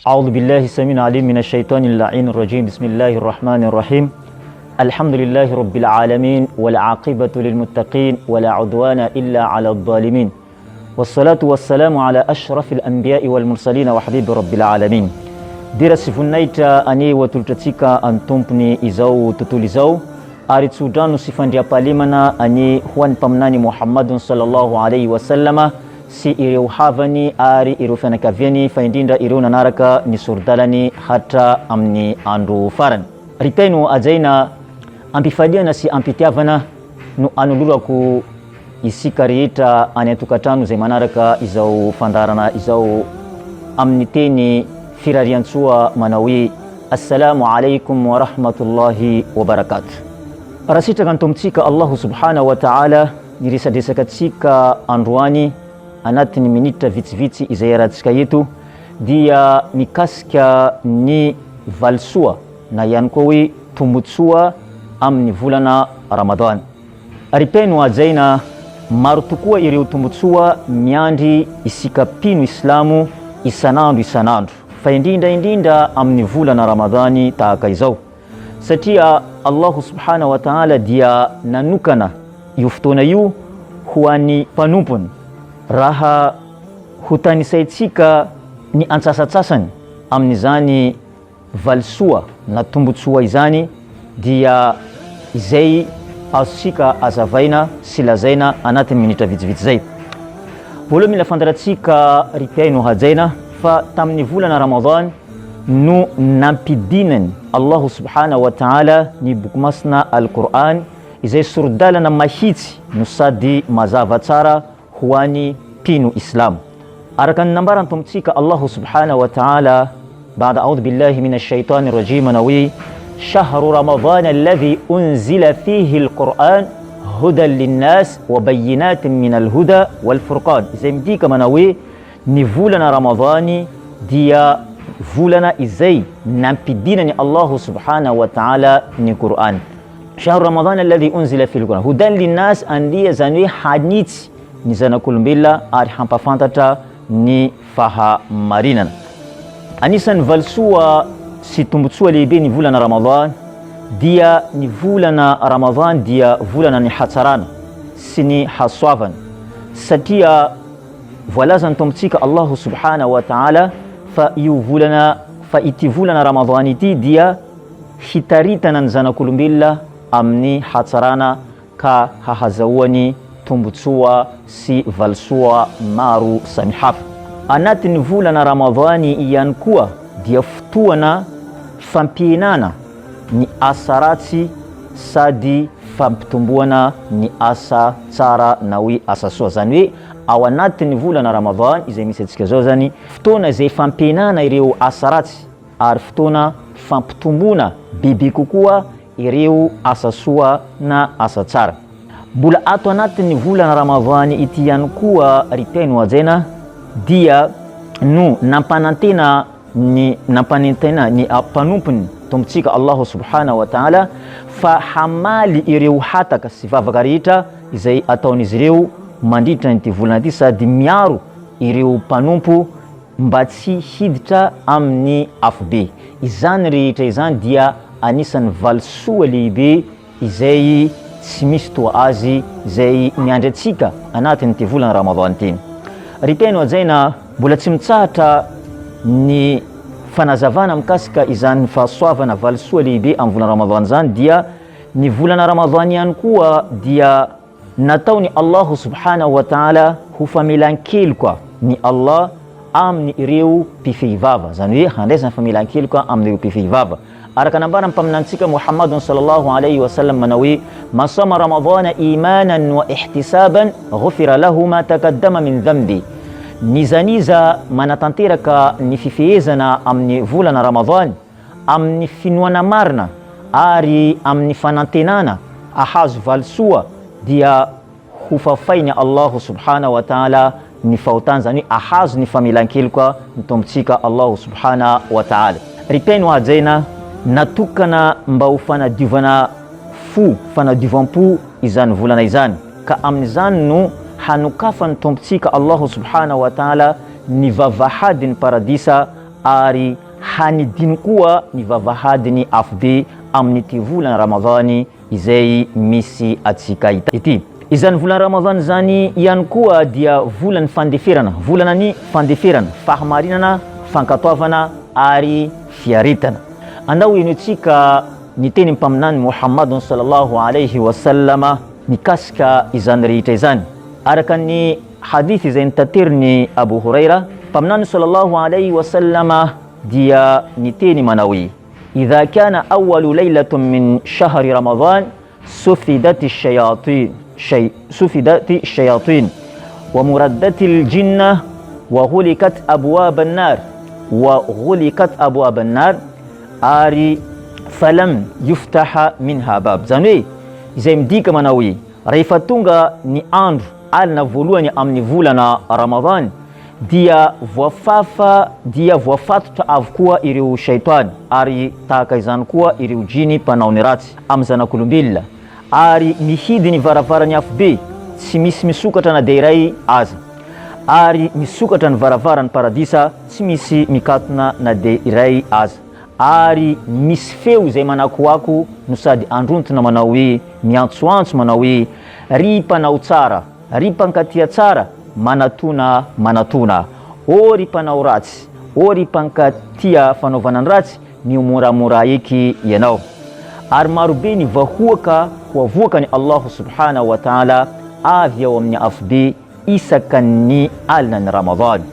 أعوذ بالله السميع العليم من الشيطان اللعين الرجيم بسم الله الرحمن الرحيم الحمد لله رب العالمين والعاقبة للمتقين ولا عدوان إلا على الظالمين والصلاة والسلام على أشرف الأنبياء والمرسلين وحبيب رب العالمين Dera sy voninahitra anie ho atolotra antsika an'ny Tompony izao tontolo izao ary tsodrano sy fandriampahalemana anie ho an'ny Mpaminany Muhammadun sallallahu alaihi wasallama sy ireo havany ary ireo fianakaviany fa indrindra ireo nanaraka ny sori-dalany hatra amin'ny andro farany. Ry mpihaino hajaina, am-pifaliana sy am-pitiavana no anolorako isika rehetra any an-tokantrano izay manaraka izao fandaharana izao amin'ny teny firariantsoa manao hoe Assalamu alaikum wa rahmatullahi wa barakatuh. Raha sitraka ny Tompontsika Allahu subhanahu wa ta'ala, Ny resadresaka antsika androany anatin'ny minitra vitsivitsy izay iarahantsika eto dia mikasika ny valisoa na ihany koa hoe tombotsoa amin'ny volana Ramadan. Ry mpihaino hajaina, maro tokoa ireo tombotsoa miandry isika mpino islamo isan'andro isan'andro, fa indrindra indrindra amin'ny volana Ramadany tahaka izao. Satria Allahu subhana wa ta'ala dia nanokana io fotoana io ho an'ny mpanompony. Raha ho tanisaintsika ny antsasatsasany amin'izany valisoa na tombotsoa izany dia izay azontsika azavaina sy lazaina anatin'ny minitra vitsivitsy izay. Voalohany mila fantarantsika ry mpihaino hajaina fa tamin'ny volana Ramadan no nampidinany Allahu subhanahu wa ta'ala ny boky masina Al-Qur'an izay sori-dalana mahitsy no sady mazava tsara ho an'ny mpino islamo. Araka ny nambaran'ny Tompontsika Allahu subhanahu wa ta'ala ba'da a'udhu billahi minash shaitani rajim manao hoe shahru ramadan alladhi unzila fihi al-Qur'an hudan linnas wa bayyinatin min al-huda wal furqan izay midika manao hoe Ny volana Ramadhany dia volana izay nampidinan'i Allahu subhanahu wa ta'ala ny Qur'an. Shahru Ramadhana alladhi unzila fihi al-Qur'an hudan linnas andia izany hoe hanitsy ny zanak'olombelona ary hampafantatra ny fahamarinana. Anisan'ny valisoa sy tombotsoa lehibe ny volana Ramadhany dia ny volana Ramadhany dia volana ny hatsarana sy ny hasoavana satria Voalazan'ny Tompontsika Allahu subhanahu wa ta'ala fa io volana fa ity volana Ramadhan ity dia hitaritana ny zanak'olombelona amin'ny hatsarana ka hahazahoany tombotsoa sy valisoa maro samihafa. Anatin'ny volana Ramadhan ihany koa dia fotoana fampihenana ny asa ratsy sady fampitomboana ny asa tsara na hoe asa soa. Izany hoe ao anatin'ny volana Ramadan izay misy antsika izao izany, fotoana izay fampihenana ireo asa ratsy ary fotoana fampitomboana bebe kokoa ireo asa soa na asa tsara. Mbola ato anatin'ny volana Ramadan ity ihany koa ry mpihaino hajaina dia no nampanantena ny nampanentena ny mpanompony Tompontsika Allahu subhanahu wa ta'ala fa hamaly ireo hataka sy vavaka rehetra izay ataon'izy ireo mandritra ity volana ity sady miaro ireo mpanompo mba tsy hiditra amin'ny afobe. Izany rehetra izany dia anisan'ny valisoa lehibe izay tsy misy toa azy izay miandry antsika anatin'ity volana Ramadan ity. Ry mpihaino hajaina, mbola tsy mitsahatra ny fanazavana mikasika izany fahasoavana valisoa lehibe amin'ny volana Ramadan izany dia ny volana Ramadan ihany koa dia Nataon'i Allahu subhanahu wa ta'ala ho famelan-keloka ny Allah aminy ireo mpifehy vava, izany hoe handraisana famelan-keloka amin'ireo mpifehy vava. Araka nambaran'ny Mpaminanintsika Muhammadun sallallahu alayhi wa sallam manao hoe, Man sama Ramadhana imanan wa ihtisaban ghufira lahu ma taqaddama min dhanbi. N'iza n'iza manatanteraka ny fifehezana amin'ny volana Ramadhany, amin'ny finoana marina ary amin'ny fanantenana ahazo valisoa dia ho fafain'i Allahu subhana wa ta'ala ny fahotany, izany hoe ahazo ny famelan-keloka ny Tompontsika Allahu subhana wa ta'ala. Ry mpihaino hajaina, natokana mba ho fanadiovana fo, fanadiovam-po izany volana izany, ka amin'izany no hanokafan'ny Tompontsika Allahu subhana wa ta'ala ny vavahadin'ny paradisa. ary hanidino koa ny vavahadin'ny afobe amin'ity volana Ramadhany izay misy antsika ity. Izany volana Ramadhany izany ihany koa dia volan'ny fandeferana, volana ny fandeferana, fahamarinana, fankatoavana ary fiaretana. Andao henointsika ny tenin'ny Mpaminany Mohammadun sallallahu alaihi wa sallama mikasika izany rehetra izany. Araka ny hadith izay notaterin'i Abu Huraira, Mpaminany sallallahu alaihi wa sallama dia niteny manao hoe, Idha kana awwalu laylatun min shahri Ramadhan sufidat ash-shayatin shay sufidat ash-shayatin wa muraddat al-jinna wa ghulikat abwab an-nar wa ghulikat abwab an-nar ary falam yuftaha minha bab. Izany hoe izay midika manao hoe rehefa tonga ny andro alina voalohany amin'ny volana Ramadhan dia voafafa dia voafatotra avokoa ireo shaitany ary tahaka izany koa ireo jiny mpanao ny ratsy amin'ny zanak'olombelona ary mihidy ny varavaran'ny afobe tsy misy misokatra na dia iray aza ary misokatra ny varavaran'ny paradisa tsy misy mikatona na dia iray aza ary misy feo izay manakoako no sady androntona manao hoe miantsoantso manao hoe ry mpanao tsara Ry mpankatia tsara, manatona, manatona. Ô ry mpanao ratsy, ô ry mpankatia fanaovana ny ratsy, miomoramora eky ianao. Ary marobe ny vahoaka ho avoakan'i Allahu subhanahu wa ta'ala avy ao amin'ny afobe isaka ny alina ny Ramadhany.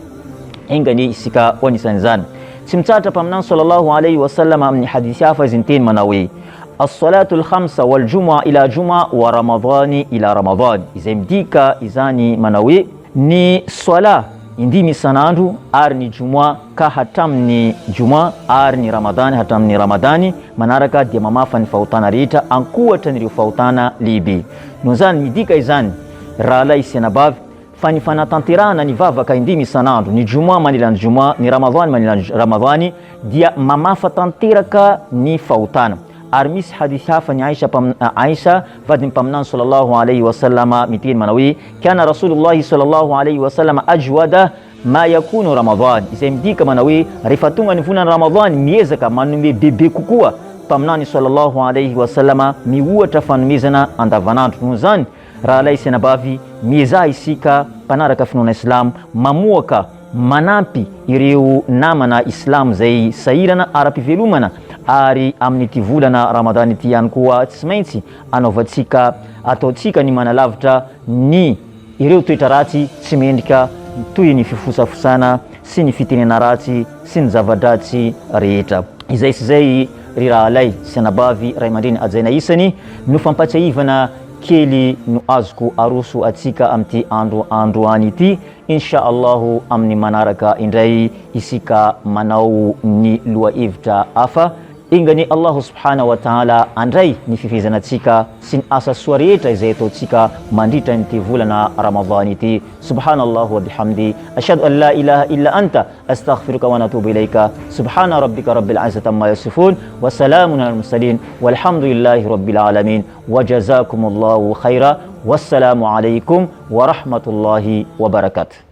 Enga anie isika ho anisan'izany. Tsy mitsahatra Mpaminany sallallahu alayhi wa sallam amin'ny hadith hafa izy niteny manao hoe, As-salatul khamsa wal jumu'a ila jumu'a wa ramadhani ila ramadhani, izay midika izany manao hoe, ny Salah indimy isan'andro ary ny Jumu'a ka hatramin'ny Jumu'a ary ny Ramadhany hatramin'ny Ramadhany manaraka dia mamafa ny fahotana rehetra ankoatran'ireo fahotana lehibe. Noho izany midika izany rahalahy sy anabavy fa ny fanatanterahana ny vavaka indimy isan'andro, ny Jumu'a manelan'ny Jumu'a, ny Ramadhany manelan'ny Ramadhany, dia mamafa tanteraka ny fahotana. Ary misy hadith hafa ny Aisha Aisha vadin'ny Mpaminany sallallahu alayhi wa sallama miteny manao hoe, Kana Rasulullahi sallallahu alayhi wa sallama ajwada ma yakunu Ramadhan, izay midika manao hoe, rehefa tonga ny volana Ramadhany miezaka manome bebe kokoa Mpaminany sallallahu alayhi wa sallama mihoatra fanomezana andavanandro. Noho izany, Rahalahy sy anabavy, miezaha isika mpanaraka finoana islamo mamoaka, manampy ireo namana islamo izay sahirana ara-pivelomana ary amin'ity volana Ramadan ity ihany koa tsy maintsy anaovantsika, ataontsika ny manalavitra ny ireo toetra ratsy tsy mendrika toy ny fifosafosana sy ny fitenena ratsy sy ny zava-dratsy rehetra. Izay sy izay ry rahalahy sy anabavy, ray aman-dreny hajaina isany no fampatsiahivana kely no azoko aroso atsika amin'ity andro androany ity, Insha Allahu amin'ny manaraka indray isika manao ny lohahevitra hafa, enga anie Allahu subhanahu wa ta'ala handray ny fifehezana antsika sy ny asa soa rehetra izay ataontsika mandritra an'ity volana Ramadhan ity, Subhanallahu wa bihamdi, ashhadu an la ilaha illa anta, astaghfiruka wa natubu ilaika, subhana rabbika rabbil izzati amma yasifun, wa salamun alal mursalin, walhamdulillahi rabbil alamin. Wa jazakumullahu khaira wassalamu alaikum wa rahmatullahi wa barakatuh.